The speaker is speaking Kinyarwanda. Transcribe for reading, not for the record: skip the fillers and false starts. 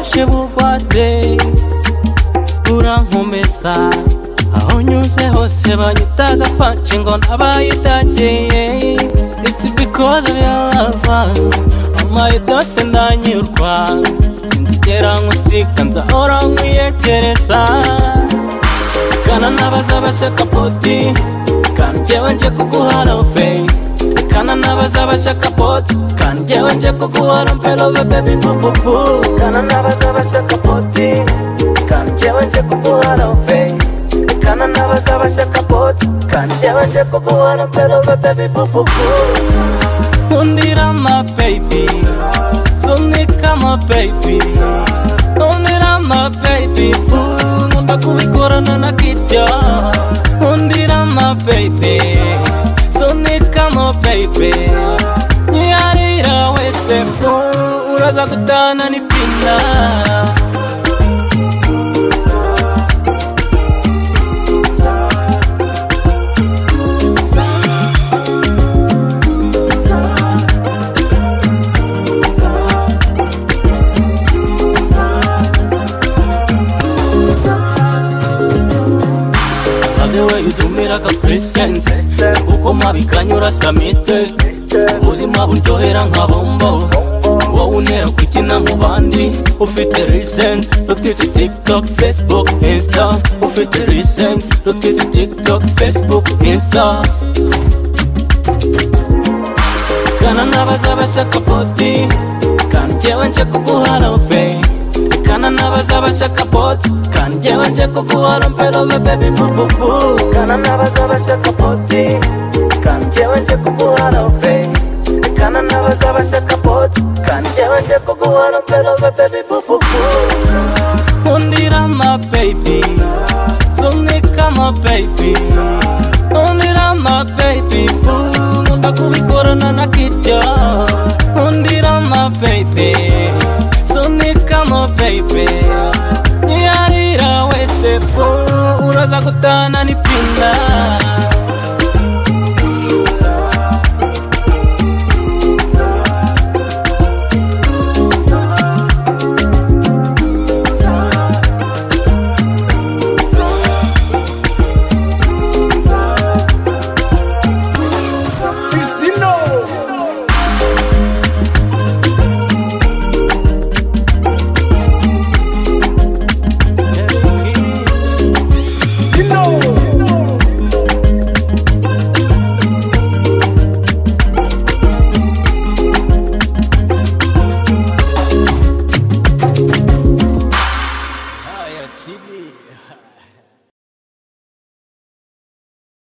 Wamfashe bugwate urankomeza, aho nyuze hose banyitaga panci ngo nabayitagiye. It's because of your love, amaye byose ndanyurwa, sinzigera nkusika nzahora nkwiyegereza. Kana nabaza bashaka poti, kandi njyewe nje kuguha love. Kana nabaza bashaka poti, kandi njyewe nje kuguha love baby boo boo boo. Kana nabaza bashaka poti, kandi njyewe nje kuguha love. Kana nabaza bashaka poti, kandi njyewe nje kuguha love baby boo boo boo. Undira my baby, sunika my baby, undira my baby boo. Nkunda kubikorana na kitya. Undira my baby, sunika my baby, nyarira wese boo, uraza gutana ni pina. The way you do me like a present, uko mabikanyura sa mistake, ubuzima buryohera nka bombo, wowe untera kwikina mu bandi. Ufite recent rutwitse TikTok, Facebook, Insta. Ufite recent rutwitse TikTok, Facebook, Insta. Kana nabaza bashaka poti, kandi njyewe nje kuguha love. Kana nabaza bashaka poti, kandi njyewe nje kuguha love baby boo boo boo. Kana nabaza bashaka poti, kandi njyewe nje kuguha love. Kana nabaza bashaka poti, kandi njyewe nje kuguha love baby boo boo boo. Undira my baby, sunika my baby, undira my baby boo. Nkunda kubikorana na kitya. Undira my baby, sunika my baby, nyarira wese boo, uraza gutana ni pina.